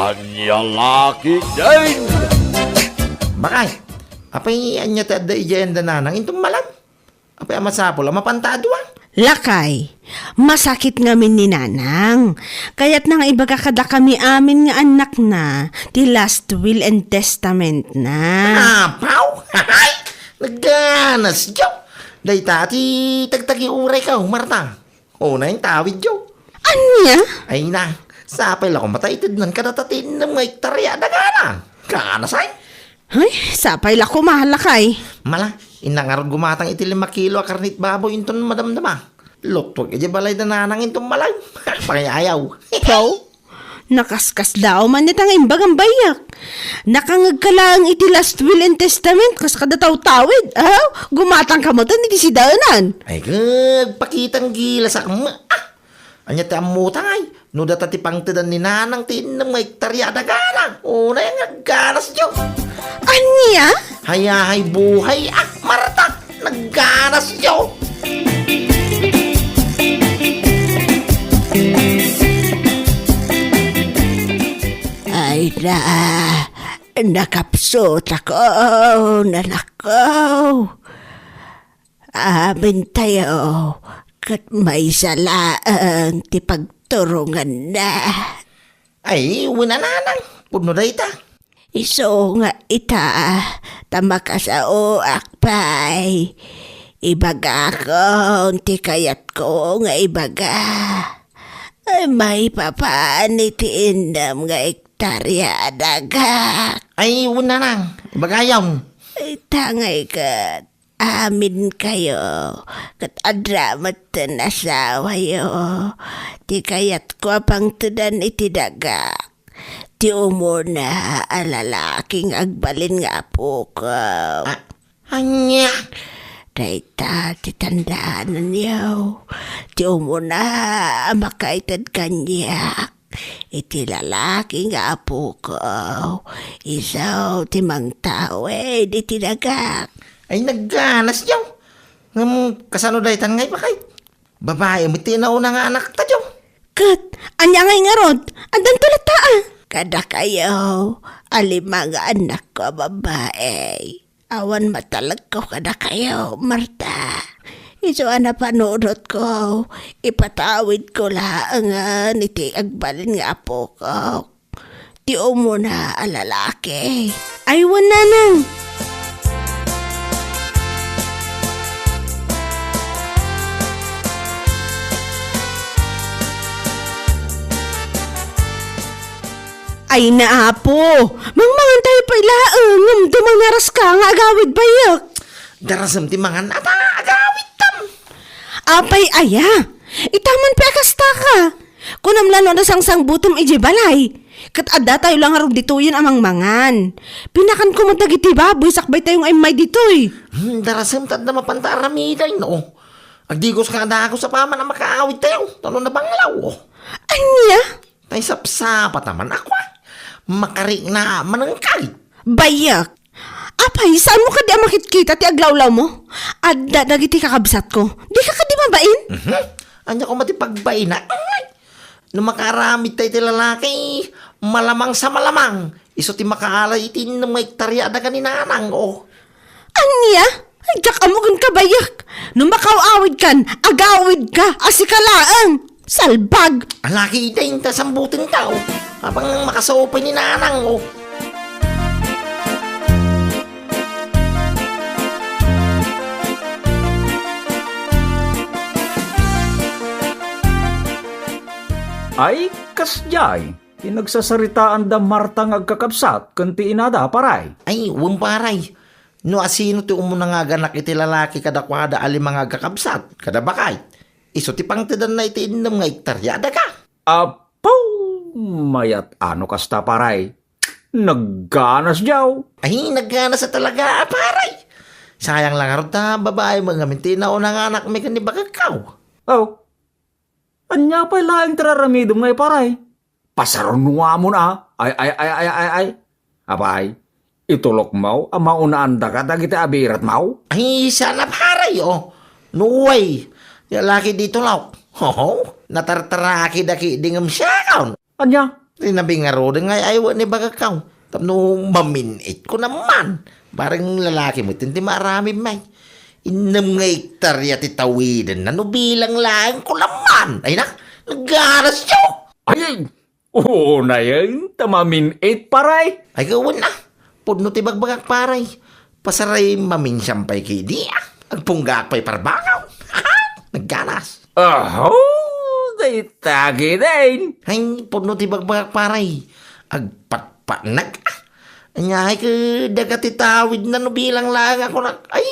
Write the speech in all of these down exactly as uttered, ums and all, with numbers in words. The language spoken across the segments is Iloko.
Ania la ketdin? Bakay, apay ania ti adda idiay anda nanang inton malam? Apay a masapul a mapanta a dua? Lakay, masakit ngamin ni Nanang. Kayatna nga ibaga kadakami amin nga annakna ti last will and testament na. Apaw? Nagganas, Joe. Dayta ti tagtagiurayko, Marta. Unay intawidyo. Ania? Ay na, sapay la koma ta itednan kadata ti innem nga ektarya a dagana. Kanasay? Ay, sapay la koma, lakay. Mala, inna ngarud gumatang iti lima kilo a karnit baboy inton madamdama. Luttuag idiay balay da nanang inton malam. Pangayaw. Pau? Nakaskasdaaw man ita nga imbagam, bayak. Nakangegka laeng iti last will and testament kas kada tawtawid. Aw, gumatangka metten iti sidaenan. Ay, agpakitang gilasak met. Ah! Ania ti ammota ngay? No data ti pangtedan ni Nanang ti innem nga ektarya a dagana. Unay nga agganasyo. Ania? Hayahay buhay, ah, Marta! Nagganasyo! Ay na, nakapsutako, nanakko. Amintayo, ket maysa laeng ti pagturonganna. Ay, wen a nanang, pudno dayta. Isu nga ita, ta makasaoak pay. Ibagakon ti kayatko nga ibaga. Ay, maipapan iti innem nga ektarya a dagak. Ay, wen a nanang, ibagayon. Ita ngay ket, aminkayo, ket adda metten asawayo. Ti kayatko a pangtedan iti dagak, ti umuna a lalaki nga agbalin nga apoko. Ah, ania? Dayta ti tandaananyo. Ti umuna a makaited kaniak iti lalaki nga apoko, isu ti mangtawid iti dagak. Ay, nagganasyo. Ngem kasano daytan ngay, bakay? Babai met ti nauna nga anaktayo. Ket, ania ngay ngarud? Addanto latta, a? Kadakayo, a lima nga annakko a babai. Awan matalekko kadakayo, Marta. Isu a napanunotko, ipatawidko laengen iti agbalin nga apokok. Ti umuna a lalaki. Ay, wen, nanang. Ay, na, Apo, mangmangan tayo pay laeng, ngem dumangaraska nga agawid, bayak. Darasem ti mangan, ata agawidtam. Apay aya? Itaman pay a kastaka. Kunam la no adda sangsangbutem idiay balay. Ket adda tayo la ngarud ditoyen a mangmangan. Pinakanko met dagiti baboy sakbay tayo nga immay ditoy. Hmm, darasem ta adda mapanta aramiden, no? Agdigos nga dagus apaman a makaawid tayo, ta no nabanglaw. Ania? Tay sapsapata man, akua. Makarikna manen kay. Bayak. Apay, saanmo kadi a makitkita ti aglawlawmo? Adda dagiti kakabsatko. Dika kadi mabain? Mhm. Ania koma ti pagbaina? Ay! No makaaramid tay ti lalaki, malamang sa malamang, isu ti makaalay iti innem nga ektarya a daga ni nanang, o. Ania? Ay, diak ammo ken kabayak. No makaw-awidkan, agawidka a sika laeng. Salbag! Alaki ida inta sambutenka, o. Apang makasao pay ni nanang, o. Ay, kasdiay, ti nagsasaritaan da Marta nga agkakabsat ken ti inada, paray. Ay, wen, paray. No asino ti umuna nga aganak iti lalaki kadakuada a lima nga agkakabsat, kada bakay, isu ti pangtedanna iti innem nga ektarya a daga. Apo! Mayat a no kasta, paray. Nagganas diaw. Ay, nagganas a talaga, a, paray. Sayang la ngarud ta babai met ngamin ti nauna nga anakmi ken ni bakekkaw. Aw. Ania pay laeng ti raramidem ngay, paray? Pasarunuamon a. Ay, ay, ay, ay, ay, ay. Apay, itulokmo a maunaan daka dagiti abiratmo? Ay, saan a, paray, o. No way. Nia la ketdi itulok. Ho, natartaraki daki di ngem siakon. Ania? Rinabi ngaruden nga ay-aywen ni bagakaw. Tapno mamin-itko naman. Bareng lalaki met ti maaramid, may. Innem nga ektarya ti tawidenna no bilang laeng ko laman. Ay na, nagganas yo. Ay, ay, unayen ta mamin-it, pare. Ay, kawan na. Pudno ti bagbagak, pare. Pasaray maminsiam pay kidi, ah. Agpunggaak pay parbangaw. Nagganas. Aho, dayta giden. Ay, pudno ti bagbagak, pare. Agpatpatnag, ah. Anya, ay, ke, daga ti tawid na no bilang laeng ako nak-, ay,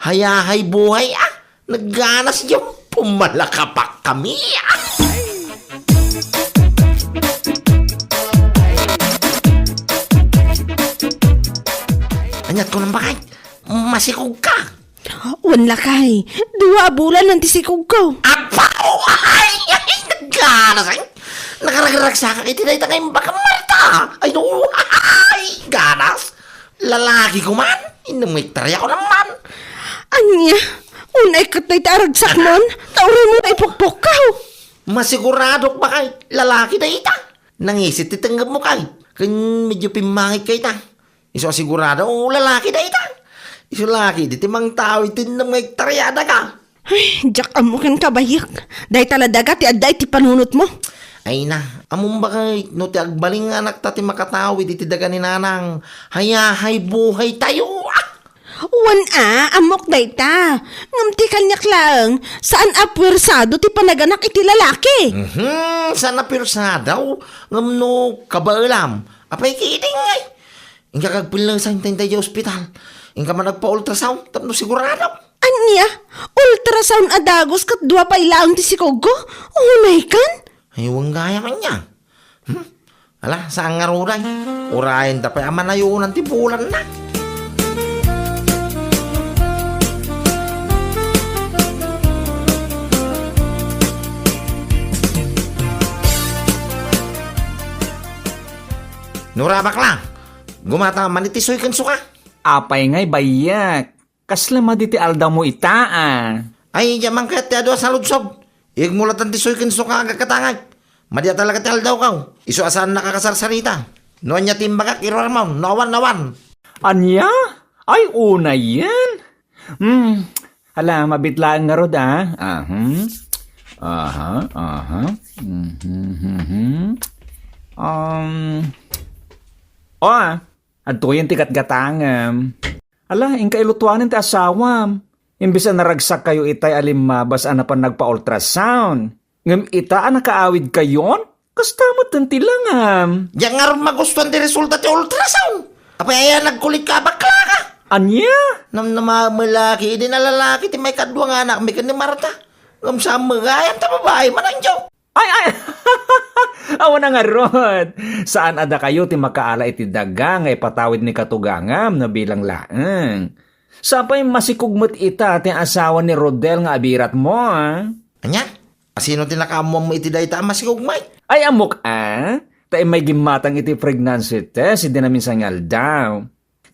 hayahay buhay, ah. Nagganas yung pumalakapak kami, ah. Anyat ko nang bakay, masikog ka. Wen lakay, dua a bulan lang ti sikog ko. Apaw! Ay, ay, nagganas, ay. Nakaragaragsaka iti dayta nga imbag, Marta. Ay, no, ay, ganas. Lalaki ko man, innem nga ektarya ko naman. Ania, unay ket dayta aragsakmon, ta uray mo ipukpukkaw. Masiguradok bakay, lalaki dayta. Nangisit ti tenggem mo kay, ken medyo pimmangit kay ta. Isu a sigurado, o, lalaki dayta. Isu laki, di ti mangtawid ti innem nga ektarya daga. Ay, diak ammo ken kabayek. Dayta la daga ti adda iti panunotmo. Ay na, ammom bakay no ti agbalinganak ta ti makatawid iti daga ni Nanang. Hayahay buhay tayo. Ah! Wen a, ammok dayta. Ngem ti kaniak laeng, saan a puersado ti panaganak iti lalaki. Mhm, saan a puersado. Ngem no kabaelam, apay kiding ay. Inka kagpillesan ta intay di ospital. Inka man agpa-ultrasound tapno sigurado. Ania? Ultrasound a dagus ket dua pay laeng ti sikogko? Unay kan? Ay, wen gayam ania. Hmm? Ala, saan nga ruday? Urayen da pay a manayonan ti bulanna. Nora, bakla, gumata man iti suy ken suka. Apay ngay, bayak? Kasla madi ti aldawmo ita, a? Ay, diak man kayat ti adu a saludsod. Iyegmo latan ti suy ken suka a agkatangay. Madi a talaga ti aldawko. Isu a saannaka a kasarsarita. No ania ti imbagak, iruarmon. No awan, awan. Ania? Ay, unayen. Hmm. Ala, mabit laeng ngarud, a. Aha. Aha, aha. Mhm, mhm. Um, o, a. Adtoyen ti gatgatangem. Ala, inka ilutuanen ti asawam. Imbes a naragsak kayo itay a limmabas a napan nagpa-ultrasound. Ngem ita a nakaawid kayon, kasta met ti langam. Diak ngarud magustuan ti resulta ti ultrasound. Apay aya nagkulit ka, bakla ka? Ania? Namnama met laki, idi na lalaki ti maikadua nga anakmi ken ni Marta. Ngem saan met gayam ta babai man, anjo. Ay, ay! Awan a ngarud. Saan a dakayo ti makaala iti daga nga ipatawid ni katugangam no bilang laeng. Sapay masikog met ita ti asawa ni Rodel nga abiratmo, a? Ania? Asino ti nakaammoanmo iti dayta a masikog, Mike? Ay, ammok, a? Ta immay gimmatang iti pregnancy test idi naminsan nga aldaw.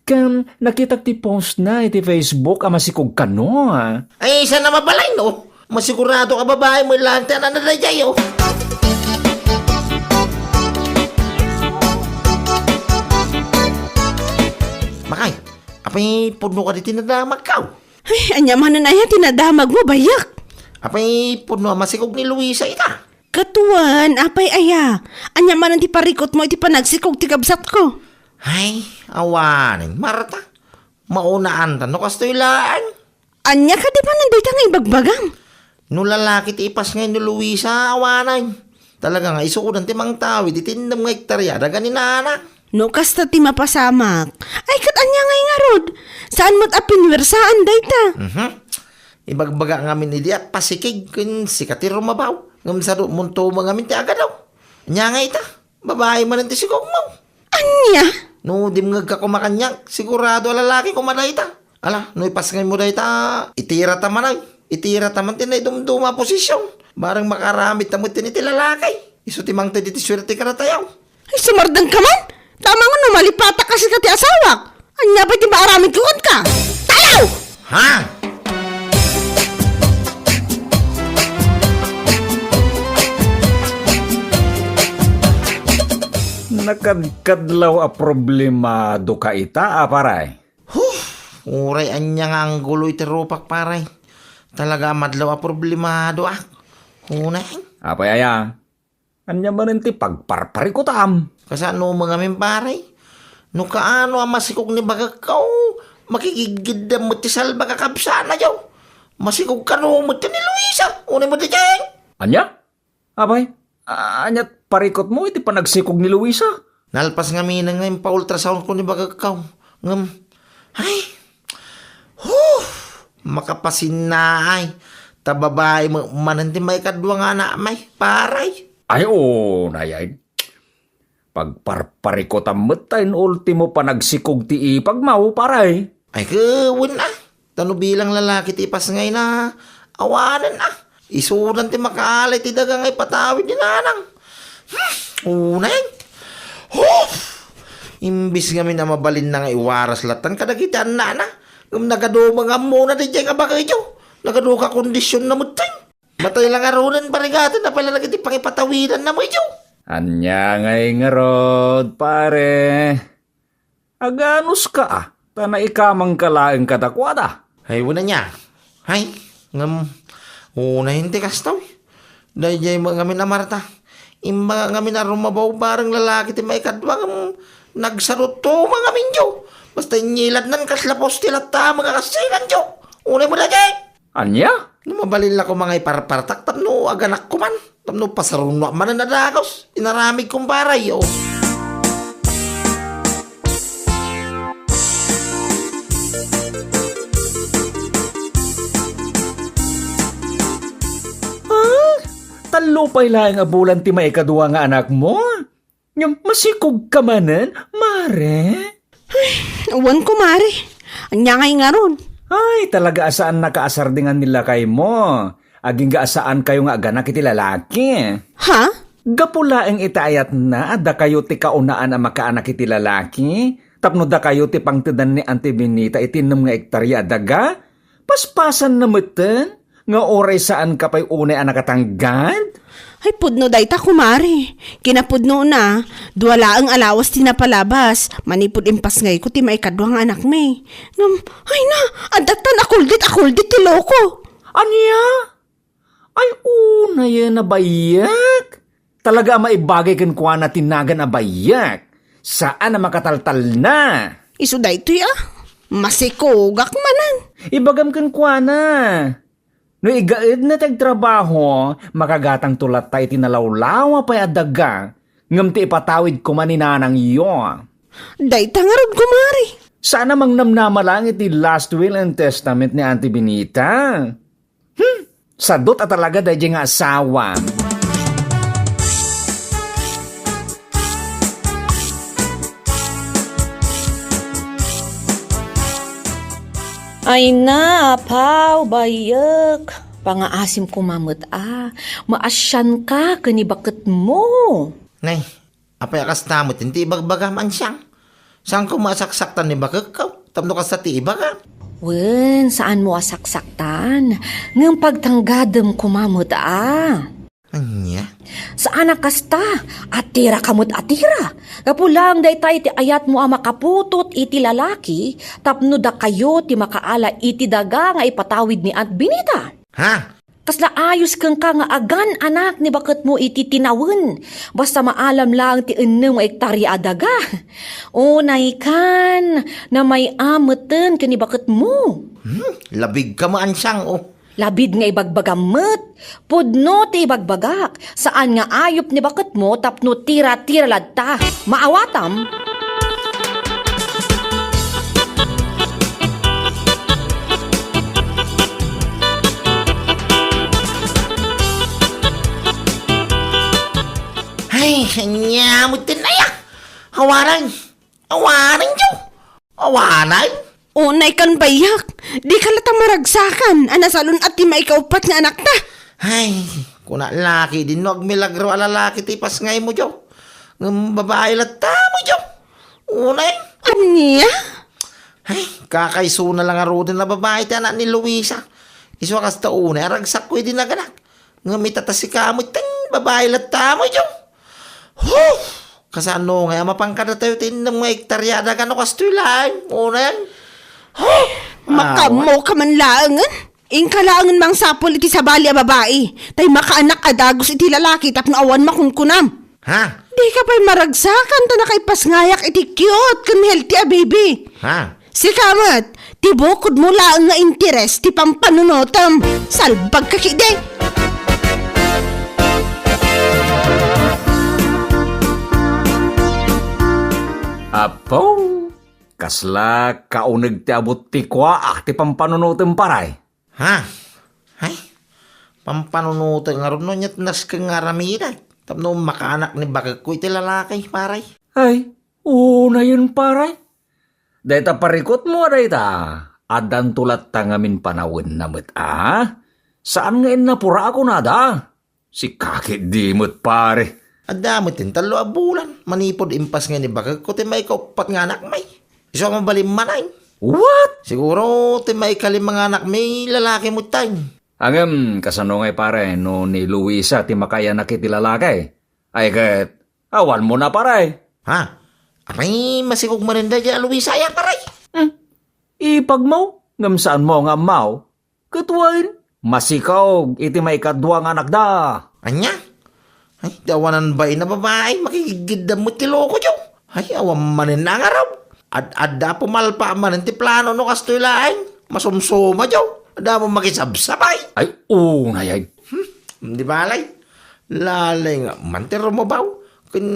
Ken nakitak ti post na iti Facebook a masikog kano, a? Ay, saan a mabalin, no? Masigurado a babai met laeng ti anak na daydiay, o. Makay, apay pudno kadi ti nadamagko? Ay, ania manen aya ti nadamagmo, bayak? Apay pudno a masikog ni Luisa ita? Ket wen, apay aya? Ania manen ti parikutmo iti panagsikog ti kabsatko? Ay, awanen, Marta. Maunaan ta no kastoy laeng. Ania kadi manen dayta nga ibagbagam? No lalaki ti ipasngay ni Luisa, awanen. Talaga nga isudan ti mangtawid iti innem nga ektarya daga ni Nana. No kasta ti mapasamak, ay, ket ania ngay ngarud? Saan met a pinuersaan dayta? Mhm. Ibagbaga ngamin idi a pasikig ken sika ti rumabaw. Ngem sadutmon tumeng ngamin ti agadaw. Ania nga ita? Babai manen ti sikogmo. Ania? No dimngegka koma kaniak, sigurado a lalaki koma dayta. Ala, no ipasngaymo dayta, itira ta man ay. Itira ta man ti naidumduma a posisyon. Bareng makaaramid ta met iti lalaki. Isu ti mangted iti suerte kadatayo. Ay, sumardeng ka man? Tama nga no malipatak a sika ti asawak. Ania pay ti maaramidko kenka? Tayaw! Ha? Nakadkadlaw a problemadoka ita, a, pare? Huh! Uray ania nga anggulo iti rupak, pare. Talaga a madlaw a problemadoak. Unay. Apay aya? Ania manen ti pagparparikutam? Kasano met ngamin, pare? No kaano a masikog ni bagekko, makigidgiddam met ti salbag a kabsatna, jo. Masikog kano met ni Luisa. Unay met, Jeng. Ania? Apay, a-, ania't parikutmo iti panagsikog ni Luisa? Nalpas ngamin nga impaultrasound ko ni bagekko. Ngem, ay, huh, makapasinnaay. Ta babai met manen ti maikadua nga anakmi, pare. Ay, unay, ay. Pagparparikutam met ta in ultimo panagsikog ti ipagmo, pare. Ay, ket wen a. Ta no bilang lalaki ti ipasngayna, awanen a. Isudan ti makaala iti daga nga ipatawid ni nanang. Hmm, unay. Huh! Imbis ngamin a mabalinna nga iwaras lattan kadagiti annakna, ngem nagadu met nga ammona daydiay nga bagay, jo. Nagadu nga kondisionna metten. Matay la ngaruden, parigaten, apay la dagiti pangipatawidanna met, jo. Ania ngay ngarud, pare? Aganuska a, ta naikamangka laeng kadakuada. Ay, wen ania. Ay, ngem, unay ti kastoy. Daydiay met ngamin a Marta. Imbagak ngamin a rumabaw bareng lalaki ti maikadua ngem nagsadutto met ngamin, jo. Basta inyiladnan kasla poste latta met nga kassilan, jo. Unay met daydiay. Ania? No mabalin la koma nga iparpartak tapno aganak koman, tapno pasarunoak manen a dagus. Inaramid, kumpare, o. Ah, tallo pay laeng a bulan ti maikadua nga anakmo? Ngem masikogka manen, mare? Ay, wen, kumare. Ania ngay ngarud? Ay, talaga a saannaka a sardingan ni lakaymo. Agingga a saankayo nga aganak iti lalaki. Ha? Gapu laeng iti ayatna a dakayo ti kaunaan a makaanak iti lalaki, tapno dakayo ti pangtedan ni Auntie Benita iti ennem nga ektarya a daga? Paspasanna metten nga uray saanka pay unay a nakatanggad? Ay, pudno dayta, kumare. Kinapudnona, dua laeng a lawas ti napalabas manipud impasngayko ti maikadua nga anakmi. Ngem, ay na, adda ta nakuldit a kuldit ti loko. Ania? Ay, unayen a bayak. Talaga a maibagay kenkuana ti nagan a bayak. Saan a makataltalna. Isu daytoy a. Masikogak manen. Ibagam kenkuana. No igaedna ti agtrabaho, makagatangto latta iti nalawlawa pay a daga, ngem ti ipatawid koma ni nanangyo. Dayta ngarud, kumare. Saan a mangnamnama laeng iti last will and testament ni Auntie Benita. Hmm, sadut a talaga daydiay nga asawa. Ay na, apaw, bayek. Pangaasim koma met a, maasianka ken ni baketmo. Nay, apay a kasta met ti ibagbagam, Ansiang? Saan koma a saksaktan ni bakekko tapno kasta ti ibagam? Wen, saanmo a saksaktan, ngem pagtanggadem koma met a. Ania? Saan a kasta, a tiraka met a tira. Gapu laeng dayta iti ayatmo a makaputot iti lalaki tapno dakayo ti makaala iti daga nga ipatawid ni Aunt Benita. Ha? Kasla ayos kenka nga agan-anak ni baketmo iti tinawen, basta maalam laeng ti ennem nga ektarya a daga. Unay kan, namay-a metten ken ni baketmo. Hmm, labidka met, Ansiang, o. Labid nga ibagbagam met, pudno ti ibagbagak, saan nga ayup ni baketmo tapno tira-tira latta. Maawatam? Ay, ania met ti nayak? Awanan! Awanan, jo! Awanan! Unay kan, bayak, dika latta maragsakan a nasalun-at ti maikauppat nga anakta. Ay, kuna la ketdin no agmilagro a lalaki ti ipasngaymo, jo. Ngem babai latta met, jo. Unay. Ania? Ay, kakaisuna la ngaruden a babai ti anak ni Luisa. Isu a kasta unay a ragsakko idi naganak. Ngem ita ta sika met, babai latta met, jo. Huh! Kasano nga mapan kadatayo ti innem nga hektarya a daga no kastoy laeng? Unayan? Huh! Makammo ka man laengen? Inka laengen mangsapul iti sabali a babai, tay makaanak a dagus iti lalaki tapno awan makunkunam. Ha? Dika pay maragsakan ta nakaipasngayak iti cute ken healthy a baby. Ha? Sika met, ti bukodmo laeng nga interes ti pampanunotem. Salbagka ketdi! Apo, kasla kauneg ti abut ti kuaak ti pampanunotem, pare. Ha? Ay, pampanunotek ngarud no ket nasken nga aramidek tapno makaanak ni bakekko iti lalaki, pare. Ay, unayen, pare. Dayta parikutmo a dayta, addanto latta ngamin panawenna met a? Saan nga innapura a kunada? Sika ketdi met, pare. Adda met ti tallo a bulan manipud impasngay ni bakekko ti maikauppat nga anakmi. Isu a mabalin manen. What? Siguro ti maikalima nga anakmi lalaki met tay. Ngem, kasano ngay, pare, no ni Luisa ti makaanak iti lalaki? Ay ket, awanmo na, pare. Ha? Apay, masikog manen daydiay a Luisa aya, pare? Hmm. Ipagmo, ngem saanmo nga ammo? Ket wen, masikog iti maikadua nga anakda. Ania? Ay, ti awanan bain a babai, makigidgidda met ti lokoyo. Ay, awan manen nangarab. Ad-adda pumalpa manen ti plano no kastoy laeng. Masumsuma, Joe. Adda mo makisabsabay. Ay, unay ay. Hmm, di balay. Lalay nga man ti rumabaw. Ken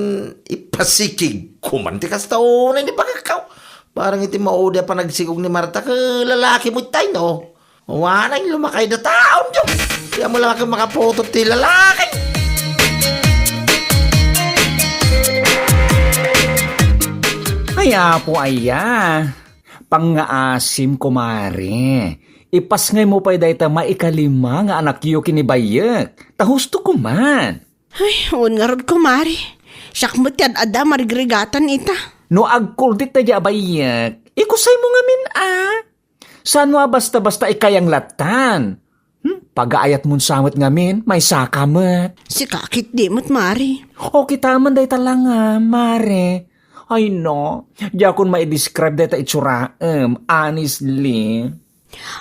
ipasikig ko man ti kasta unay ni bakekko. Parang iti maudi a panagsikog ni Marta ket lalaki met tay, no? Awanen lumakayda taon, Joe. Kaya mo lang ako makaputot ti lalaki. Ay, apo, aya. Pangngaasim, kumare. Ipasngaymo pay dayta maikalima nga anakyo ken ni Bayek. Ta husto koma. Ay, wen ngarud, kumare. Siak met ti ad-adda a marigrigatan ita. No agkuldit daydiay a Bayek, ikusaymo ngamin a. Saanmo a basta-basta ikayang lattan? Hmm? Pagaayatmon sa met ngamin, maysaka met. Sika ketdi met, mare. O, kita man dayta lang a, mare. Ay, no. Diakon maidescribe dayta itsuraem, honestly.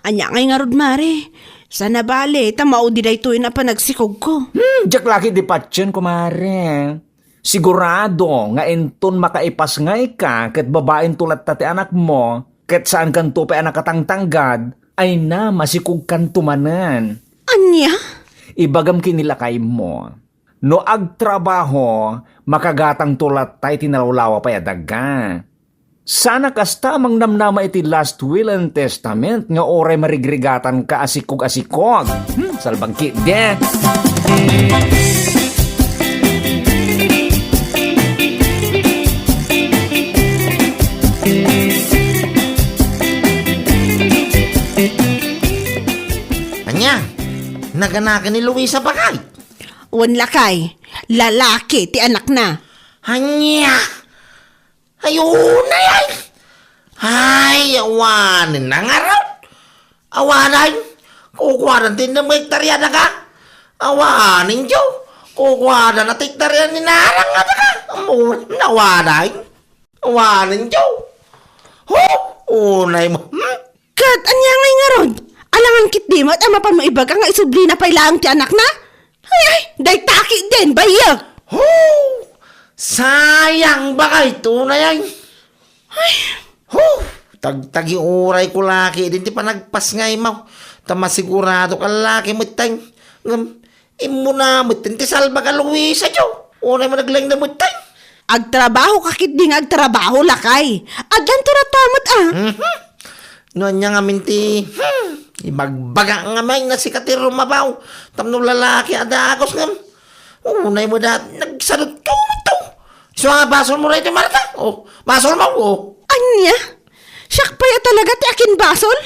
Ania ngay ngarud, mare? Saan a bale, ta maudi daytoy a panagsikogko. Hmm, diak la ketdi patien, kumare. Sigurado nga inton makaipasngayka ket babainto latta ti anakmo, ket saankanto pay a nakatangtanggad, ay na, masikogkanto manen. Ania? Ibagam ken ni lakaymo. No agtrabaho, makagatangto latta iti nalawlawa pay a daga. Saan a kasta a mangnamnama iti last will and testament nga uray marigrigatanka a sikog a sikog. Hmm, salbag ketdi. Ania? Naganakan ni Luisa, bakay? Wen, lakay, lalaki ti anakna. Ania? Ay, unay ay! Ay, awanen na ngarud! Awanen! Kukuadan ti innem nga hektarya a daga! Awanen, Joe! Kukuadan ti hektarya ni Nanang nga daga! Amu-, awanen! Awanen, Joe! Ho! Unay mo! Hmm? Ket ania ngay ngarud? Alangan ketdi met a mapanmo ibaga nga isublina pay laeng ti anakna? Ay, ay, dayta ketdin, Bayek! Ho! Sayang, bakay, unay ay. Ay. Ho! Tagtagi uray ko laki din ti panagpasngaymo. Ta masigurado ka laki met tay. Ngem, immuna met ti salbag a Luisa, Joe. Unay mo naglaing na met tay. Agtrabaho ka ketdi nga agtrabaho, lakay. Addanto ratta met a. Mhm. No ania ngamin ti, hmm, ibagbaga ngamin a sika ti rumabaw tapno lalaki a dagus ngem. Unay mo da, nagsadutto to. Isu nga basol mo daytoy, Marta. O, basol mo, o. Ania? Siak pay a talaga ti akinbasol?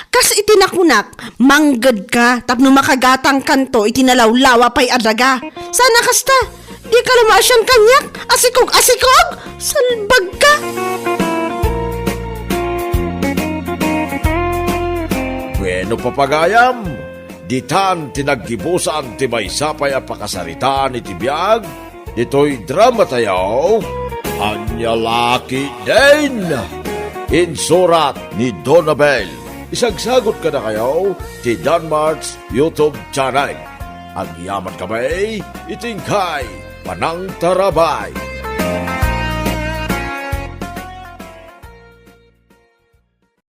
Kas iti nakunak, mangged ka tapno makagatangkanto iti nalawlawa pay a daga. Saan a kasta? Dika lumaasian kaniak? Asikog, asikog! Salbagka! Bueno, papagayam, ditan ti naggibusan ti maysa pay a pakasaritaan iti biag, Itoy drama tayo, Ania La Ketdin. Insurat ni Donabel. Isagsagot kadakayo ti Danmart's YouTube channel. Agyaman kami iti inkay panangtarabay.